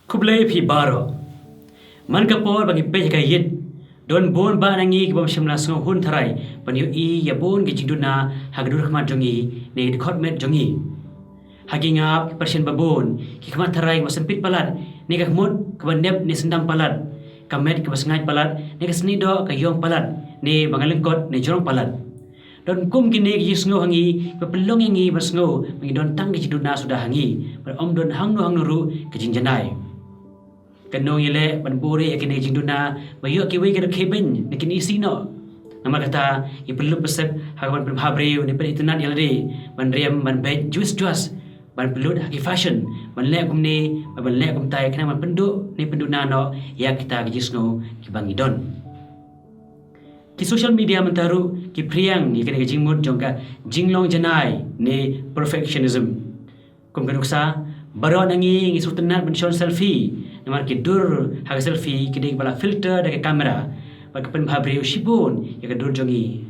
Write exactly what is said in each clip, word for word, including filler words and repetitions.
Khublei phi baroh. Man ka por ba ngi peit ha ka ïit, don bun bah na ngi ki bym shym la sngewhun tharai ban ïohi ïa bun ki jingduna ha ka dur khmat jong ngi ne ki dkhot met jong ngi. Ha ki ngap ki pyrshah ba bun, ki khmat tharai kiba sempit palat ne ka khmut kaba nep ne syndam palat, ka met kaba sngaid palat ne ka snieh doh ka ïong palat ne ba nga lyngkot ne jrong palat. Don kum kine ki jingsngew ha ngi ba pynlong ïa ngi ba sngew ba ngi don tang ki jingduna suda ha ngi, ba ym don hangno hangno ruh ka jingjanai. Kano ngi leh ban buh ïa kine ki jingduna ba ïoh kiwei ki rkhie beiñ ne kin isih noh? Namar kata ngi pynlut pynsep ha ka ban pynbha briew ne pynitynnad ïa lade, ban riam ban beit juis juas, ban pynlut ha ki fashion, ban leh kumne ban leh kumtai khnang ban pynduh ne pynduna noh ïa kita ki jingsngew kiba ngi don. Ki social media mynta ruh ki phriang ïa kane ka jingmut jong ka jinglong janai ne perfectionism. Kum ka nuksa, baroh na ngi ngi sngewtynnad ban shon selfie, namar ki dur ha ka selfie ki dei kiba la filter da ka kamera bad ka pynbha briew shibun ïa ka dur jong ngi.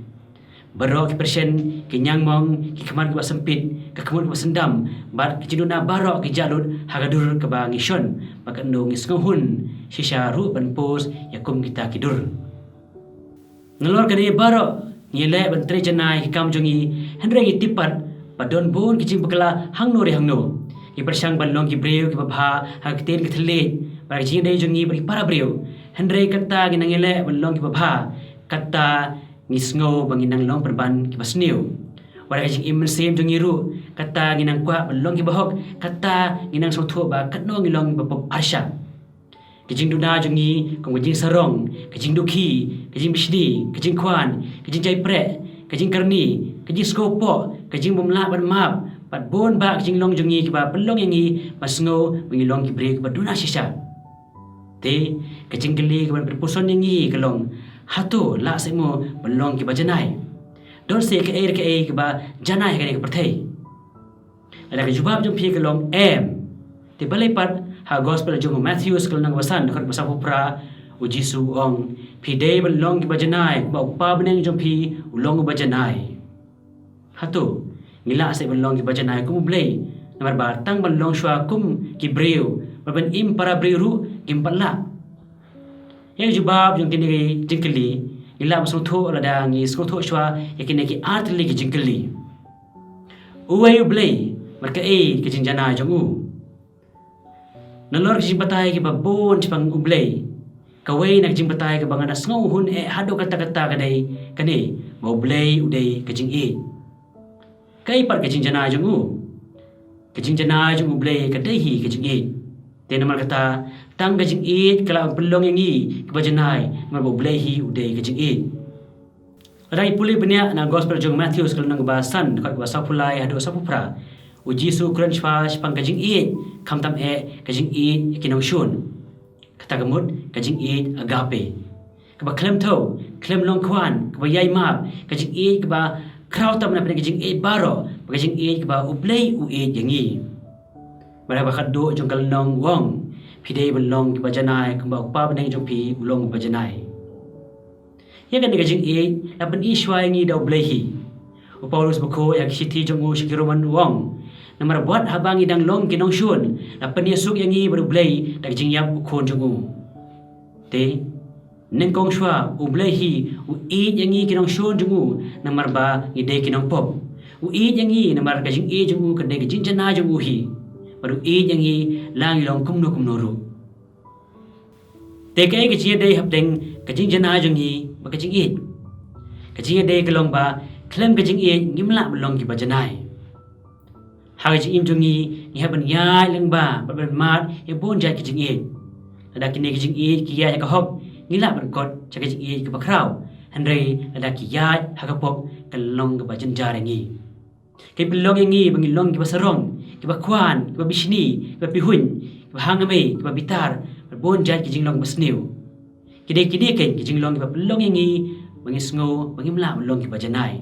Baroh ki pyrshah, ki ñiangmong, ki khmat kiba sempit, ka khmut kiba syndam bad ki jingduna baroh ki jah lut ha ka dur kaba ngi shon, bad katno ngi sngewhun shisha ruh ban post ïa kum kita ki dur. Nalor kane baroh ngi leh ban trei janai ki kam jong ngi, hynrei ngi tip pat ba don bun ki jingbakla hangno re hangno. Ngi pyrshang ban long ki briew kiba bha ha ka ktien ka thylliej bad ka jingïadei jong ngi bad ki para briew, hynrei kata ngi nang ïaleh ban long kiba bha, kata ngi sngew ba ngi nang long pynban kiba sniew. Wat ha ka jingim mynsiem jong ngi ruh, kata ngi nang kwah ban long kiba hok, kata ngi nang sngewthuh ba katno ngi long ba pop arshah. Ka jingduna jong ngi kum ka jingsarong, ka jingdukhi, ka jingbishni, ka jingkhwan, ka jingjaipreh, ka jingkyrni, ka jingsngewpoh, ka jingbymlah ban map, bad bun bah ka jinglong jong ngi kiba pynlong ïa ngi ba sngew ba ngi long ki briew kiba duna shisha. Te ka jingkylli kaban pynpuson ïa ngi ka long, hato lah seh mo ban long kiba janai? Don seh kaei re kaei kaba janai ha kane ka pyrthei? Lada ka jubab jong phi ka long em, te balei pat ha gospel jong u Matthew ka lynnong ba san, dkhot ba sawphew phra, u Jisu u ong, phi dei ban long kiba janai kumba u Kpa bneng jong phi u long uba janai. Hato ngi lah seh ban long kiba janai kum u Blei, namar ba tang ban long shuwa kum ki briew bad ban im para briew ruh ngim pat lah? Ïa ka jubab jong kine ki jingkylli ngi lah ban sngewthuh lada ngi sngewthuh shuwa ïa kine ki ar tylli ki jingkylli. Uwei u Blei bad kaei ka jingjanai jong u? Nalor ki jingbatai kiba bun shaphang u Blei, kawei na ki jingbatai kaba nga da sngewhun eh haduh katta katta ka dei kane, ba u Blei u dei ka jingïeit. Kaei pat ka jingjanai jong u? Ka jingjanai jong u Blei ka dei hi ka jingïeit. Te namar kata, tang ka jingïeit ka lah ban pynlong ïa ngi kiba janai, namar ba u Blei hi u dei ka jingïeit. Lada ngi pule bniah na gospel jong u Matthew ka lynnong ba san, dkhot ba sawphew lai haduh sawphew phra, u Jisu u kren shuwa shaphang ka jingïeit, khamtam eh ka jingïeit ïa ki nongshun. Kata ka mut ka jingïeit agape, kaba khlem thew, khlem long khwan, kaba ïai map, ka jingïeit kaba khraw tam na pdeng ka jingïeit baroh, bad ka jingïeit kaba u Blei u ïeit ïa ngi. Bad ha kaba khatduh jong ka lynnong u ong, phi dei ban long kiba janai kumba u Kpa bneng jong phi u long uba janai. Ïa kane ka jingïeit la pyni shuwa ïa ngi da u Blei hi. U Paulus bakhuid ha ka shithi jong u sha ki Roman u ong, namar ba wat haba ngi dang long ki nongshun, la pynïasuk ïa ngi bad u Blei da ka jingïap u Khun jong u. Te nyngkong shuwa u Blei hi u ïeit ïa ngi ki nongshun jong u, namar ba ngi dei ki nongpop. U ïeit ïa ngi namar ka jingïeit jong u ka dei ka jingjanai jong u hi. Bad u ïeit ïa ngi la ngi long kumno kumno ruh. Te kaei ka jingïadei hapdeng ka jingjanai jong ngi bad ka jingïeit? Ka jingïadei ka long ba khlem ka jingïeit ngim lah ban long kiba janai. Ha ka jingim jong ngi, ngi hap ban ïaid lyngba bad ban mad ïa bun jait ka jingïeit. Lada kine ka jingïeit ki ïaid ha ka hok, ngi lah ban kot sha ka jingïeit kaba khraw. Hynrei lada ki ïaid ha ka pop, kan long kaba jynjar ïa ngi. Ki pynlong ïa ngi ba ngi long kiba sarong, kiba khwan, kiba bishni, kiba pihuiñ, kiba hangamei, kiba bitar, bad bun jait ki jinglong basniew. Ki dei kine kein ki jinglong kiba pynlong ïa ngi ba ngi sngew ba ngim lah ban long kiba janai.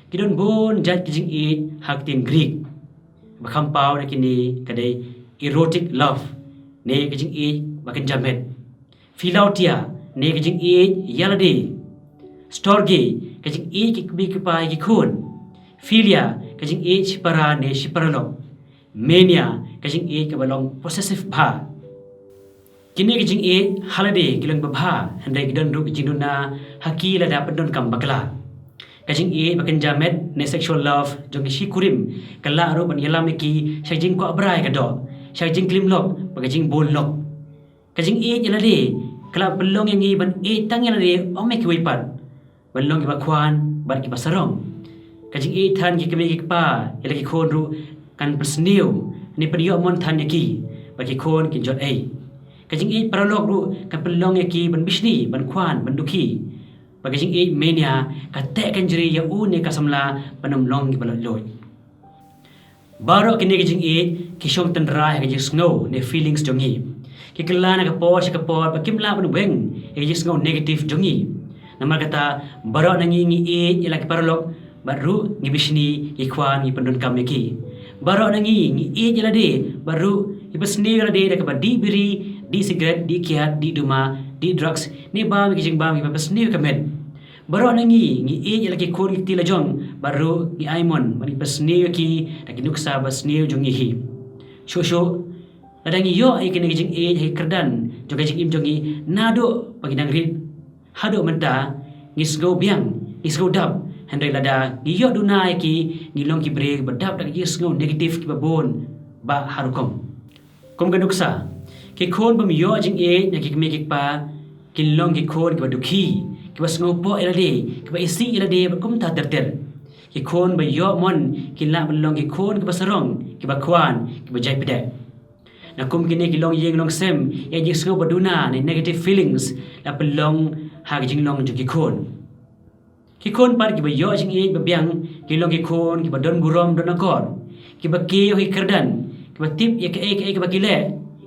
Ki don bun jait ki jingïeit ha ka ktien Greek. Ba kham paw na kine ka dei erotic love, ne ka jingïeit ba kynja met. Philautia, ne ka jingïeit ïa lade. Storge, ka jingïeit ki kmie ki kpa ïa ki khun. Philia, ka jingïeit shipara ne shiparalok. Menia, Ka jingïeit kaba long possessive bha. Kine ki jingïeit ha lade ki long babha, hynrei ki don ruh ki jingduna ha ki lada pyndonkam bakla. Ka jingïeit ba kynja met ne sexual love jong ki shi kurim ka lah ruh ban ïalam ïa ki sha ka jingkwah brai ka doh, sha ka jingklim lok bad ka jingbun lok. Ka jingïeit ïa lade ka lah pynlong ïa ngi ban ïeit tang ïa lade ym ïa kiwei pat, ban long kiba khwan bad kiba sarong. Ka jingïeit than ki kmie ki kpa ïa la ki khun ruh kan pynsniew ne pynïoh mon than ïa ki ba ki khun kin jot ei. Ka jingïeit paralok ruh kan pynlong ïa ki ban bishni, ban khwan, ban dukhi. Bad ka jingïeit mania ka teh kynjri ïa u ne ka samla ban ym long kiba laitluid. Baroh kine ki jingïeit ki shong tynrai ha ka jingsngew ne feelings jong ngi. Ki kylla na ka por sha ka por ba kim lah ban weng ïa ka jingsngew negative jong ngi. Namar kata, baroh na ngi ngi ïeit ïa la ki paralok bad ruh ngi bishni, ngi khwan, ngi pyndonkam ïa ki. Baroh na ngi ngi ïeit ïa lade bad ruh ngi pynsniew ïa lade da kaba dih biri, dih sikret, dih kiad, dih duma, dih drugs ne bam ïa ki jingbam kiba pynsniew ïa ka met. Baroh na ngi ngi ïeit ïa la ki khun ki kti la jong bad ruh ngi ai mon bad ngi pynsniew ïa ki da ki nuksa ba sniew jong ngi hi. Shuh shuh, lada ngi ïoh ïa kine ki jingïeit ha ki kyrdan jong ka jingim jong ngi naduh ba ngi dang rit haduh mynta, ngi sngew biang, ngi sngew dap. Hynrei lada ngi ïoh duna ïa ki, ngi long ki briew kiba dap da ki jingsngew negative kiba bun bha ha rukom. Kum ka nuksa, ki khun bym ïoh jingïeit na ki kmie ki kpa kin long ki khun kiba dukhi, kiba sngewpoh ïa lade, kiba isih ïa lade bad kumta ter ter. Ki khun ba ïoh mon kin lah ban long ki khun kiba sarong, kiba khwan, kiba jai pdeh. Na kum kine ki longïing longsem ïa jingsngew ba duna ne negative feelings la pynlong ha ka jinglong jong ki khun. Ki khun pat kiba ïoh jingïeit ba biang ki long ki khun kiba don burom don akor, kiba kiew ha ki kyrdan, kiba tip ïa kaei kaei kaba ki leh,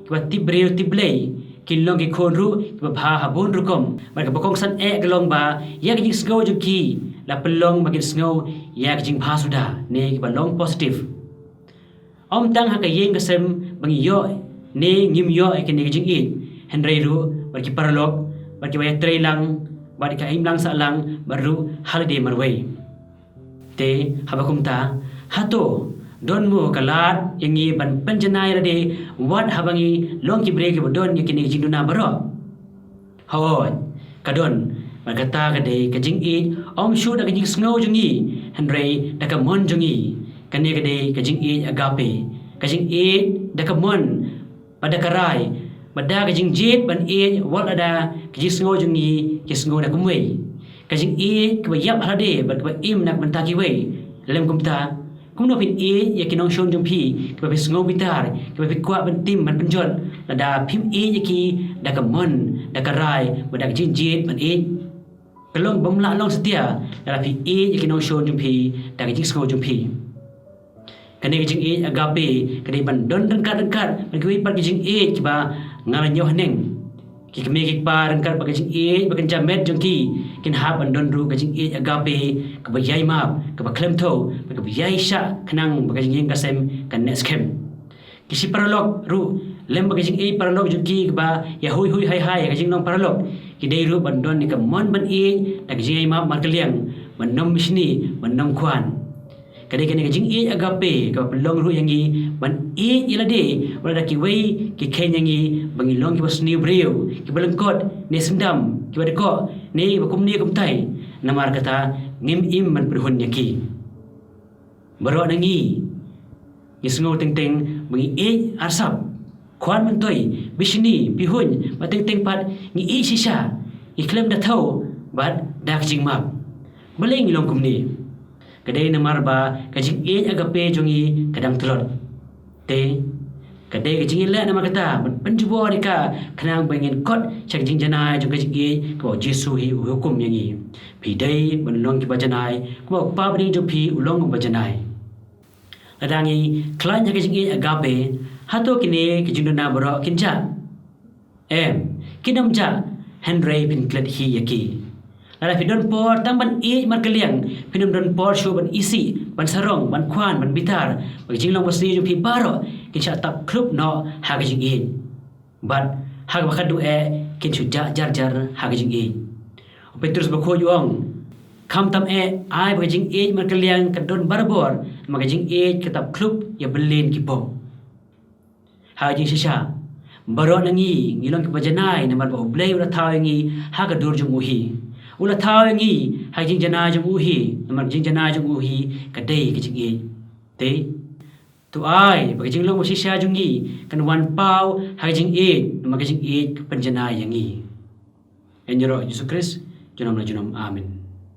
kiba tip briew tip Blei. Ki long ki khun ruh kiba bha ha bun rukom. Bad kaba kongsan eh ka long ba ïa ka jingsngew jong ki la pynlong ba kin sngew ïa ka jingbha suda ne kiba long positive. Ym tang ha ka ïing ka sem ba ngi ïoh ne ngim ïoh ïa kine ki jingïeit, hynrei ruh bad ki paralok, bad kiba ïatrei lang, bad ka imlang sahlang, bad ruh ha lade marwei. Te haba kumta, hato don mo ka lad ïa ngi ban pynjanai ïa lade wat haba ngi long ki briew kiba don ïa kine ki jingduna baroh? Hooid, ka don. Bad kata ka dei ka jingïeit, ym shuh da ka jingsngew jong ngi, hynrei da ka mon jong ngi. Kane ka dei ka jingïeit agape, ka jingïeit da ka mon bad da ka rai, bad da ka jingjied ban ïeit wat lada ka jingsngew jong ngi ki sngew da kumwei. Ka jingïeit kaba ïap ha lade bad kaba im na ka bynta kiwei. Lem kumta, kumno phin ïeit ïa ki nongshun jong phi kiba phi sngew bitar, kiba phi kwah ban tim ban pynjot, lada phim ïeit ïa ki da ka mon, da ka rai bad da ka jingjied ban ïeit? Ka long bym lah long satia lada phi ïeit ïa ki nongshun jong phi da ka jingsngew jong phi. Kane ka jingïeit agape ka dei ban don ryngkat ryngkat bad kiwei pat ki jingïeit kiba nga la ñiew haneng. Ki kmie ki kpa ryngkat bad ka jingïeit ba kynja met jong ki, kin hap ban don ruh ka jingïeit agape kaba ïai map, kaba khlem thew bad kaba ïai shah khnang ba ka jingïing ka sem kan neh skhem. Ki shi paralok ruh, lem bad ka jingïeit paralok jong ki kaba ïahuihui hai hai ha ka jinglong paralok, ki dei ruh ban don ïa ka mon ban ïeit da ka jingïai map markylliang, ban ym bishni, ban ym khwan. Ka dei kane ka jingïeit agape kaba pynlong ruh ïa ngi ban ïeit ïa lade wat lada kiwei ki kheiñ ïa ngi ba ngi long kiba sniew briew, kiba lyngkot ne syndam, kiba dkoh ne ba kumne kumtai. Namar kata, ngim im ban pynhun ïa ki. Baroh na ngi ngi sngew teng teng ba ngi ïeit arsap, khwan myntoi, bishni, pihuiñ, bad teng teng pat ngi ïeit shisha, ngi khlem da thew bad da ka jingmap. Balei ngi long kumne? Ka dei namar ba ka jingïeit agape jong ngi ka dang tlot. Te ka dei ka jingïaleh namar kata ban pynjubor ïa ka khnang ba ngin kot sha ka jingjanai jong ka jingïeit kaba U Jisu hi u hukum ïa ngi. Phi dei ban long kiba janai, kumba U Kpa bneng jong phi u long uba janai. Lada ngi khlaiñ ha ka jingïeit agape, hato kine ki jingduna baroh kin jah? Em, kin ym jah, hynrei phin klet hi ïa ki. Lada phi don por tang ban ïeit markylliang, phin ym don por shuh ban isih, ban sarong, ban khwan, ban bitar, ba ka jinglong ba sniew jong phi baroh kin shah tap khlup noh ha ka jingïeit. Bad ha kaba khatduh eh kin shu jah jar jar ha ka jingïeit. U Petrus bakhuid u ong, khamtam eh ai ba ka jingïeit markylliang ka don barabor, namar ka jingïeit ka tap khlup ïa byllien ki pop. Ha ka jingshisha, baroh na ngi ngi long kiba janai namar ba U Blei u la thaw ïa ngi ha ka dur jong u hi. U la thaw ïa ngi ha ka jingjanai jong u hi, namar ka jingjanai jong u hi ka dei ka jingïeit. Te to ai ba ka jinglong ba shisha jong ngi kan wan paw ha ka jingïeit, namar ka jingïeit ka pynjanai ïa ngi. Ïa ngi ïaroh Jisu Khrist junom la junom. Amen.